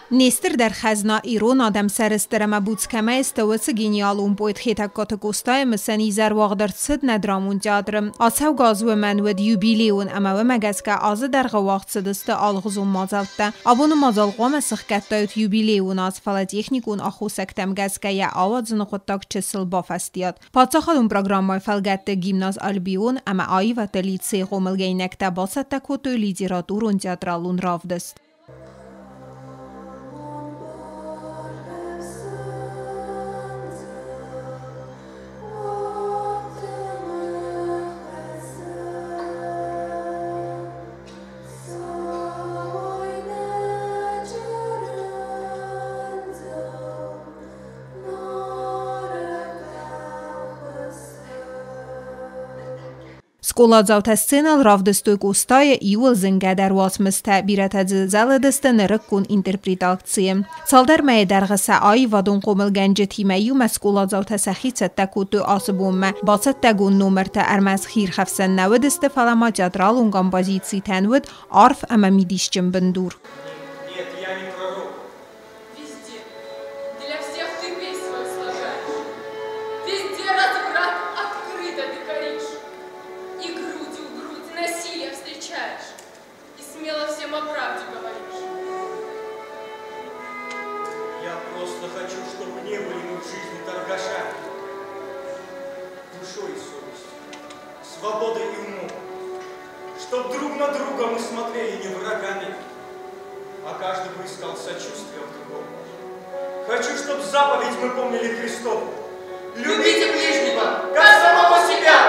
Не стырдӕр хӕзна, ирон адӕм сӕрыстыр ӕмӕ буц кӕмӕй сты, уыцы гениалон поэт Хетӕгкаты Къостайы мысӕн изӕр уагъд ӕрцыд нӕ драмон театры. Ацӕугӕ аз уымӕн уыд юбилейон ӕмӕ уымӕ гӕсгӕ азы дӕргъы уагъд цыдысты алыгъуызон мадзӕлттӕ. Абоны мадзал хъуамӕ сыхгӕдтаид юбилейон аз, фӕлӕ техникон аххосӕгтӕм гӕсгӕ йӕ ауадзыны хъуыддаг чысыл бафӕстиат. Паддзахадон программӕйы фӕлгӕтты гимназ «Альбион» ӕмӕ аивӕдты лицейы хъомылгӕнинӕгтӕ бацӕттӕ кодтой литературон-театралон равдыст. Скъоладзаутӕ сценӕйыл равдыстой Къостайы иууыл зынгӕдӕр уацмыстӕ, бирӕтӕ дзы зӕлыдысты нырыккон интерпретацийы. Цалдӕр мӕйы дӕргъы сӕ аивадон хъомылгӕнджытимӕ иумӕ скъоладзаутӕ сӕхи цӕттӕ кодтой ацы бонмӕ. Бацӕттӕгонд номыртӕ ӕрмӕст хиирхӕфсӕн нӕ уыдысты, фӕлӕ ма театралон композицитӕн уыд арф ӕмӕ мидисджын бындур. Нет, я не пророк. Везде. Для всех ты весь свой слагаешь. Везде разврат открыто ты коришь. И грудью в грудь насилие встречаешь. И смело всем о правде говоришь. Я просто хочу, чтобы не были мы в жизни торгашами. Душой и совестью, свободой и умом. Чтоб друг на друга мы смотрели не врагами, а каждый бы искал сочувствия в другом. Хочу, чтоб заповедь мы помнили Христову. Любите ближнего, как самого себя!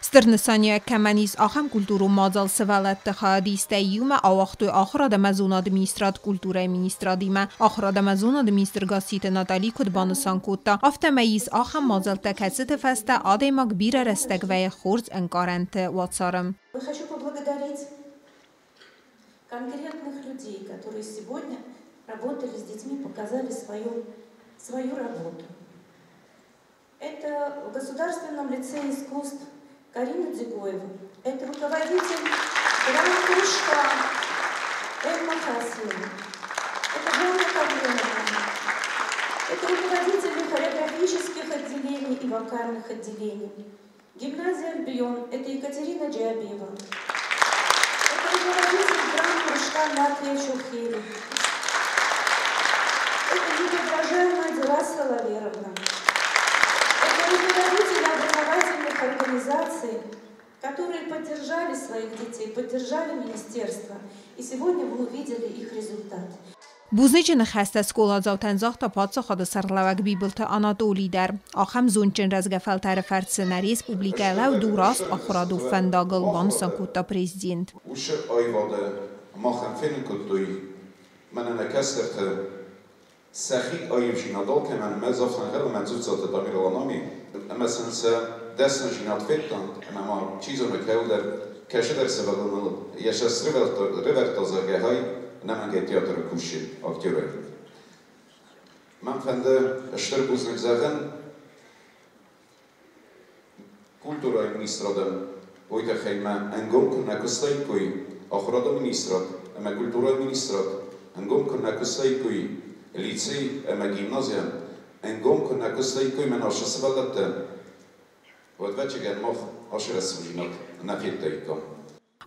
Стыр нысаниуӕг кӕмӕн ис, ахӕм культурон мадзал сывӕллӕтты хайадистӕй иумӕ ауагътой Ахуырад ӕмӕ зонады министрад культурӕйы министрадимӕ. Ахуырад ӕмӕ зонады министр Гасситы Натали куыд банысан кодта, афтӕмӕй ис ахӕм мадзӕлттӕ, кӕцыты фӕстӕ адӕймаг бирӕ рӕстӕг вӕййы хорз ӕнкъарӕнты уацары. Хочу поблагодарить конкретных людей, которые сегодня работали с детьми, показали свою работу. Это в Государственном лицее искусств Карина Дзигоева. Это руководитель драмкружка Эмма Хасина. Это Жанна Кавленова. Это руководители хореографических отделений и вокальных отделений. Гимназия «Альбион» – это Екатерина Джабиева. Это руководитель драмкружка Наталья Чухели. Это неподражаемая Дираса Лаверовна. Это руководители образовательных организаций, которые поддержали своих детей, поддержали министерство. И сегодня вы увидели их результат. Бузныджы ныхӕстӕ скъоладзаутӕн загъта паддзахады сӕргълӕууӕг Бибылты Анатоли дӕр. Ахӕм зондджын рӕзгӕ фӕлтӕры фӕрцы нӕ республикӕ лӕуд у раст ахуырадон фӕндагыл, банысан кодта президент. Уыцы аивады махӕн фенын кодтой мӕнӕ нӕ кӕстӕртӕ сӕхи аивдзинад алкӕмӕн ӕмӕ ӕз афтӕ ӕнхъӕл ӕмӕ Дзуццаты Тамерлан ам и, ӕмӕ сын сӕ дӕсныдзинад федтам, ӕмӕ ма чи зоны кӕуылдӕр кӕцыдӕр сывӕллоныл йӕ цӕст рывӕрдта, зӕгъгӕ, хай ӕнӕмӕнгӕй театры кусы актерӕй. Мӕн фӕнды стыр бузныг зӕгъын культурӕйы министрадӕн, уый тыххӕй мӕ ӕнгом куы нӕ куыстаиккой ахуырады министрад ӕмӕ культурӕйы министрад, ӕнгом куы нӕ куыстаиккой лицей ӕмӕ гимназийӕн, ӕнгом куы нӕ куыстаиккой мӕнӕ ацы сывӕллӕттӕ, уӕд ӕвӕццӕгӕн мах ацы рӕсугъддзинад нӕ федтаиккам.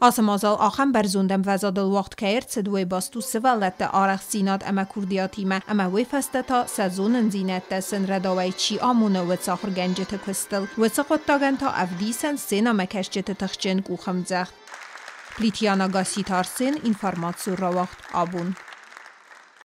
Ацы мадзал ахӕм бӕрзонд ӕмвӕзадыл уагъд кӕй ӕрцыд, уый баст у сывӕллӕтты арӕхстдзинад ӕмӕ курдиатимӕ, ӕмӕ уый фӕстӕ та сӕ зонындзинӕдтӕ сын рӕдауӕй чи амоны, уыцы ахуыргӕнджыты куыстыл. Уыцы хъуыддагӕн та ӕвдисӕн сценӕмӕкӕсджыты тыхджын къухӕмдзӕгъд. Плитьяна Гасситы Арсен, информацион рауагъд «Абон».